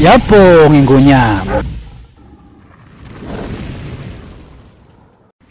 Yabhonga ingonyama.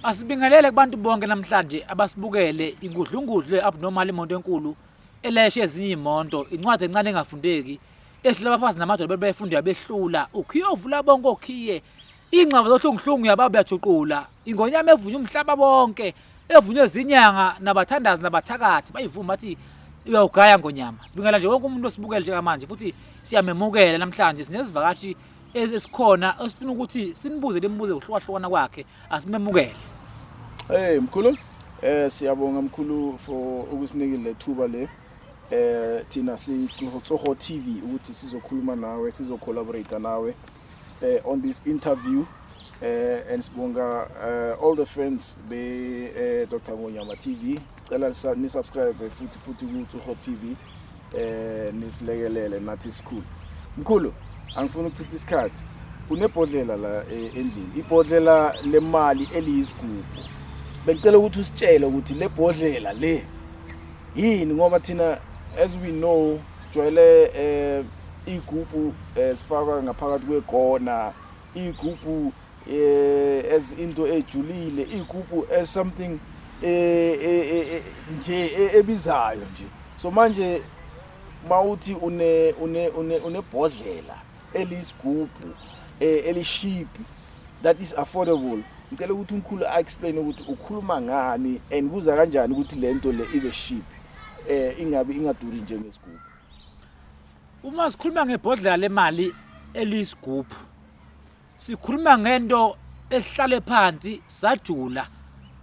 Asibingelele kubantu bonke namhlanje abasibukele ingudlungudlu abnormal imoto enkulu eleshe ezinye imoto incwadi encane engafundeki ehlula abafazi namadoda bebefunda yabehlula ukhiye ovula bonke okhiye ingxaba zohlunguhlungu yababa uyajuqula ingonyama evunywa umhlaba bonke evunywe zinyanga nabathandazi nabathakathi bayivuma bathi uyawugaya ngonyama. Sibingela nje wonke umuntu osibukele njengamanje futhi siyamemukela namhlanje sinezivakashi esikhona esifuna ukuthi sinibuze lemibuzo ngokuhlukahlukana kwakhe asimemukele. Hey mkhulu, siyabonga mkhulu for ukusinika lethuba le. Thina si Tsogo TV ukuthi sizokhuluma nawe, sizo collaborate nawe on this interview, and sibonga all the fans be Dr Ngonyama TV. Sicela ni subscribe futhi futhi ku Tsogo TV, nisilekelele nathi sikhulu. Mkhulu, angifuni ukuchitha isikhathi. Kunebhodlela la endlini, ibhodlela lemali eliyisigubhu. Bengicela ukuthi usitshele ukuthi le bhodlela le yini, ngoba thina, as we know, sijwayele igubhu sifaka ngaphakathi kwegona, igubhu as into ejulile, igubhu as something nje ebizayo nje. So manje mawuthi une unebhodlela eliyisigubhu eli-cheap that is affordable, ngicela ukuthi umkhulu a-explain ukuthi ukhuluma ngani and kuza kanjani ukuthi lento le ibe cheap, ingabi ingaduri njengesigubhu. Uma sikhuluma ngebhodlela lemali eliyisigubhu, sikhuluma ngento ehlale phansi sajula,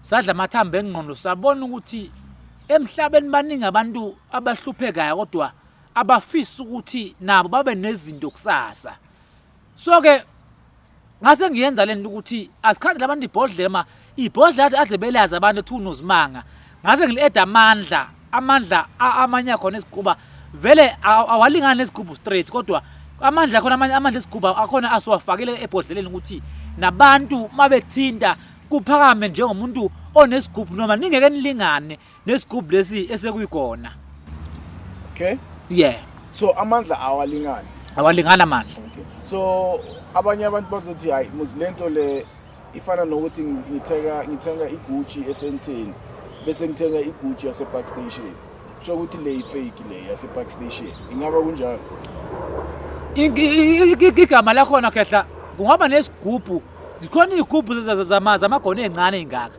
sadla amathambo engqondo, sabona ukuthi emhlabeni baningi abantu abahluphekayo kodwa abafisa ukuthi nabo babe nezinto kusasa. So ke ngase ngiyenza lento ukuthi asikhandele abantu ibhodlela, ma ibhodlela ade belazi abantu ethi unozimanga, ngase ngili-eda amandla, amandla amanye akhona esiguba vele awalingani nesigubhu straight, kodwa amandla akhona amanye amandla esigubhu akhona asiwafakile ebhodleleni ukuthi nabantu mabethinta kuphakame njengomuntu onesigubhu, noma ningeke nilingane nesigubhu lesi esekuyigona. Okay. Yeah. So amandla awalingani. Awalingana amandla. Okay, so abanye abantu bazothi, hayi muzi, lento le ifana nokuthi ngithenga iGucci esenteni bese ngithenga iGucci yase Park Station, kusho ukuthi le ifake, le yase Park Station. Ingaba kunjalo? Igama lakhona khehla kungaba nesigubhu, zikhona iy'gubhu zamagona ey'ncane ey'ngaka,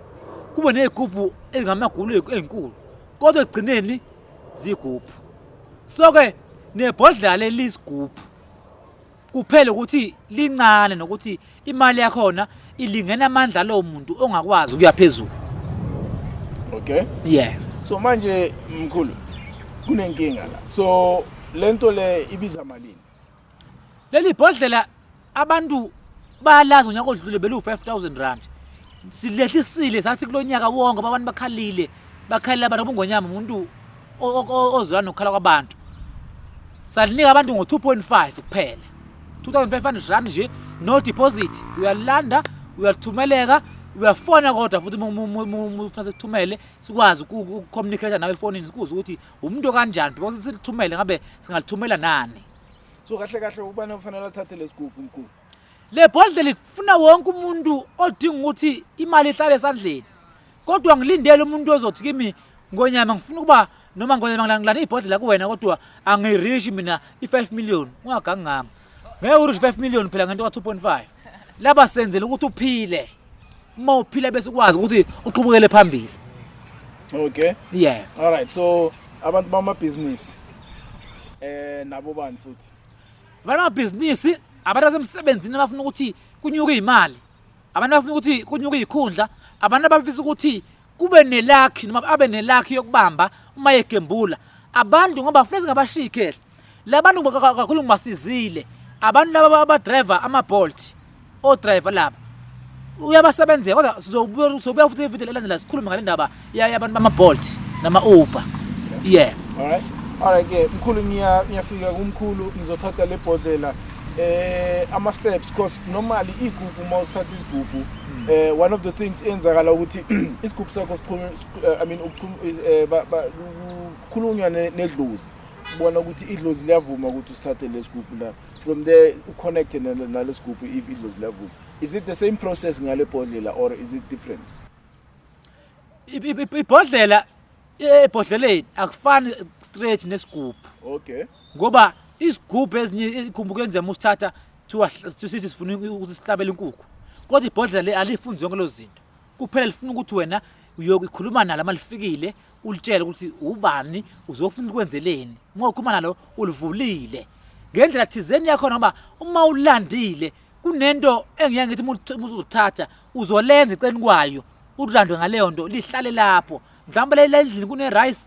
kube ney'gubhu ezingamagulu ey'nkulu, kodwa ekugcineni zigubhu. So-ke nebhodlela lelisigubhu kuphela ukuthi lincane nokuthi imali yakhona ilingena amandla lowo muntu ongakwazi ukuya phezulu. Okay. Yeah. So manje mkhulu, kunenkinga la. So lento le ibiza malini? Leli bhodlela abantu bayalazi, unyaka odlule belu-R5000. Silehlisile sathi kulo nyaka wonke abantu bakhalile, bakhalile abantu obungonyama, umuntu ozwana nokukhala kwabantu. Salinika abantu ngo-2.5 kuphela, R2500 nje, no deposit. Uyalanda, uyalithumeleka, uyafona kodwa futhi uma ufuna sikuthumele sikwazi ukucommunicate nawe efonini, sikuze ukuthi umuntu kanjani because silithumele ngabe singalithumela nani. So kahle kahle ubani ofanele athathe lesigubhu, mkhulu? Le bhodlela ifuna wonke umuntu odinga ukuthi imali ihlale esandleni, kodwa ngilindele umuntu ozothi kimi, "Ngonyama, ngifuna ukuba," noma, "Ngonyama, ngilanda ibhodlela kuwena kodwa angirishi mina i-5 million." Ungagangi ngami, ngeke urishi 5 million phela ngento ka-2.5. Laba senzele ukuthi uphile, uma uphila bese ukwazi ukuthi uqhubukele phambili. Okay. Yeah. All right, so abantu bamabhizinisi nabo bani futhi? Abantu bamabhizinisi, abantu basemsebenzini abafuna ukuthi kunyuke imali, abantu abafuna ukuthi kunyuke iy'khundla, abantu abafisa ukuthi kube nelucky noma abe nelucky yokubamba uma egembula abantu, ngoba funeka singabashiyi khehla labantu kakhulu. Ngibasizile abantu laba abadriver ama-Bolt, o-driver laba uyabasebenzela, kodwa sizobuya futhi ividiyo elandela sikhulume ngale ndaba yabantu bama-Bolt nama-Uber, yeah. All right, ke mkhulu, ngiyafika kumkhulu, ngizothatha le bhodlela, ama steps, because normally igubhu, uma usithatha isigubhu, one of the things enzakala ukuthi isigubhu sakho siphume, I mean, kukhulunywa nedlozi. Ubona ukuthi idlozi liyavuma ukuthi usithathe lesigubhu la, from there uconnect nalesigubhu if idlozi liyavuma. Is it the same process ngale bhodlela or is it different? Ibhodlela, ebhodleleni akufani straight nesigubhu. Ngoba isigubhu ezinye ikhumbu kuyenzeka uma usithatha kuthiwa sithi sifuna ukuthi sihlabele inkukhu, kodwa ibhodlela le alifuni zonke lezo zinto. Kuphela lifuna ukuthi wena uyokhuluma nalo uma lifikile, ulitshele ukuthi ubani, uzofuna ukwenzeleni. Uma ukhuluma nalo ulivulile ngendlela thizeni yakhona, ngoba uma ulandile kunento engiye ngithi uma uzothatha uzolenza eceleni kwayo, ulandwe ngaleyo nto, lihlale lapho. Mhlawumbe le endlini kune-rice,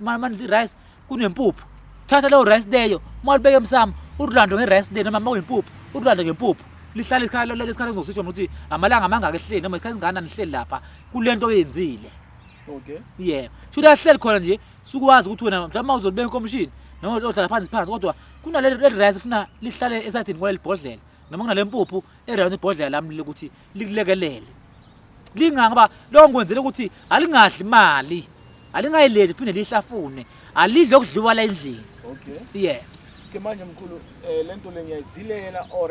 manje i-rice kunempuphu, thatha leyo rice leyo, uma ulibeka emsamo ulandwe nge-rice leyo, noma uma kuyimpuphu ulandwe ngempuphu, lihlale isikhala lesikhala engizosisho ukuthi amalanga amangaka ehleli noma isikhathi esingakanani lihleli lapha kule nto oyenzile. Yebo, shuthi ahleli khona nje, sukwazi ukuthi wena mhlawumbe uma uzolibeka enkomishini noma uzohlala phansi phansi, kodwa kunaleli leli rice funa lihlale esayidini kwaleli bhodlela, noma kunale mpuphu eround ibhodlela lami lokuthi likulekelele, lingangoba lokho ngikwenzela ukuthi alingadli imali, alingayilethi phinde lihlafune, alidle okudliwa la endlini. Ke manje mkhulu, lento le ngiyayizilela or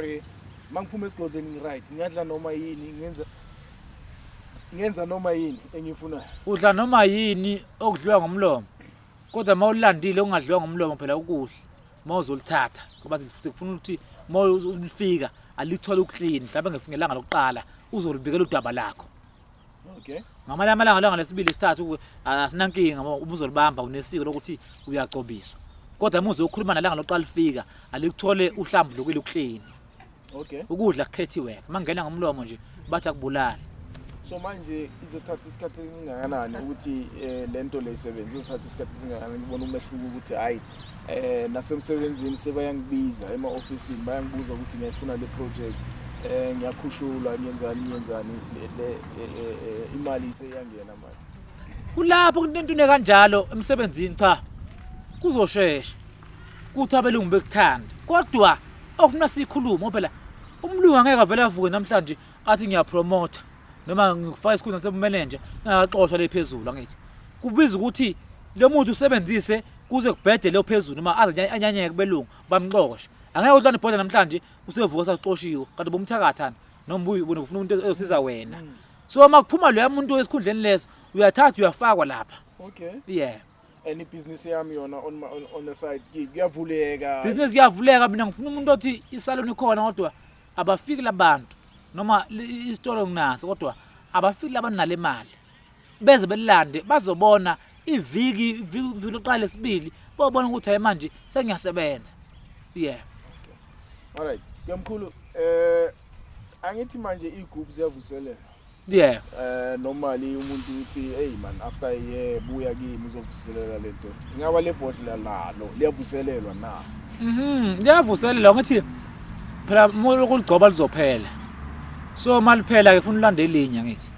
mangiphuma esigodlweni ngi-right, ngingadla noma yini, ngenza noma yini engiyifunayo? Udla noma yini okudliwa ngomlomo, kodwa uma ulandile okungadliwa ngomlomo phela ukudla uma uzolithatha, ngoba sikufuna ukuthi uma ulifika alithole uclean, mhlawumbe ngelanga lokuqala uzolibikela udaba lakho. Ngamanye amalanga, ilanga lesibili, lesithathu, asinankinga ngoba uma uzolibamba unesiko lokuthi uyagcobiswa, kodwa uma uzokhuluma nalanga lokuqala lifika alikuthole uhlambulukile uclean. Ukudla kukhethiwe, uma ngena ngomlomo nje bathi akubulali. So manje izothatha isikhathi esingakanani ukuthi lento le isebenze? Izothatha isikhathi esingakanani ngibona umehluko ukuthi hayi, nasemsebenzini sebayangibiza, ema-ofisini bayangibuza ukuthi ngiyayifuna le project, ngiyakhushulwa, ngiyenzani ngiyenzani, le imali iseyangena manje? Kulapho kunentune kanjalo emsebenzini, cha, kuzoshesha kuthi abelungu bekuthanda, kodwa okufuna sikhulume ngoba phela umlungu angeke avele avuke namhlanje athi ngiyapromotha noma ngikufaka isikhundla sebumenenja ngingakaxoshwa le phezulu. Angithi kubiza ukuthi lo muntu usebenzise kuze kubhede lo phezulu, noma aze anyanyeke kubelungu bamxoshe. Angeke uhlane ibhoda namhlanje usevuka saxoshiwe, kanti bomthakathana noma ubuye ubone ufuna umuntu ezosiza wena. So uma kuphuma loya muntu esikhundleni leso, uyathatha uyafakwa lapha. And ibhizinisi yami yona on the side kuyavuleka? Business kuyavuleka. Mina ngifuna umuntu othi isalon ikhona kodwa abafiki labantu, noma isitolo nginaso kodwa abafiki labantu nale mali, beze belilande bazobona iviki iviki lokuqala, lesibili, bobona ukuthi hayi, manje sengiyasebenza, yeah. Alright ke mkhulu, angithi manje iy'gubhu ziyavuselela? Yeah. Normally umuntu uthi, "Hey man, after a year buya kimi uzovuselela lento." Ingaba le bhodlela lalo liyavuselelwa na? Liyavuselelwa. Ngithi phela uma ukuligcoba lizophela, so uma liphela ke funa ulande elinye. Ngithi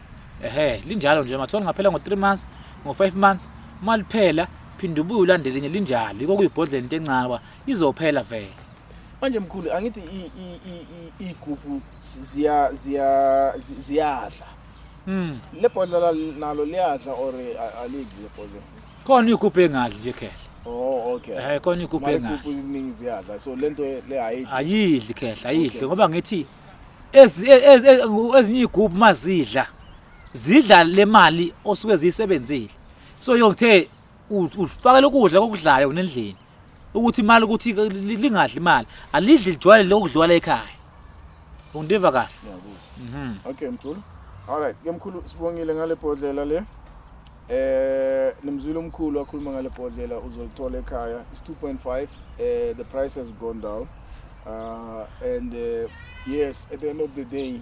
ehe, linjalo nje, mathola ngaphela ngo-3 months, ngo-5 months, uma liphela phinda ubuye ulande elinye, linjalo. Yiko kuyibhodlela into encane ngoba izophela vele. Manje mkhulu, angithi iy'gubhu ziyadla? Le bhodlela nalo liyadla or alidli le bhodlela? Khona iy'gubhu engadli nje, khehla. Oh, okay. Ehe, khona iy'gubhu Mara engadli. Iy'gubhu eziningi ziyadla, so lento le ayidli? Ayidli, khehla, ayidli. Ngoba ngithi ezinye iy'gubhu mazidla zidla le mali osuke ziyisebenzile, so yongithe ufakele ukudla kokudlayo nendlini ukuthi imali ukuthi lingadli imali, alidli, lijwayele lokudliwa la ekhaya. Undiva kahle? Ngiyakuzwa. Okay mkhulu, alright ke mkhulu, sibongile ngale bhodlela le. Nimzwile umkhulu akhuluma ngale bhodlela, uzolithola ekhaya. It's 2.5, the price has gone down, and yes, at the end of the day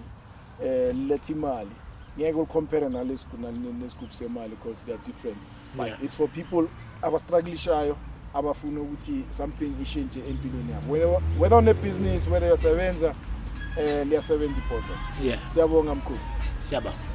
letha imali. Ngeke ucompare nalesigubhu semali because they are different, but it's for people abastrugglishayo, abafuna ukuthi something ishintshe empilweni yabo, whether une business, whether uyasebenza, liyasebenza ibhodlela. Siyabonga mkhulu. Siyabonga.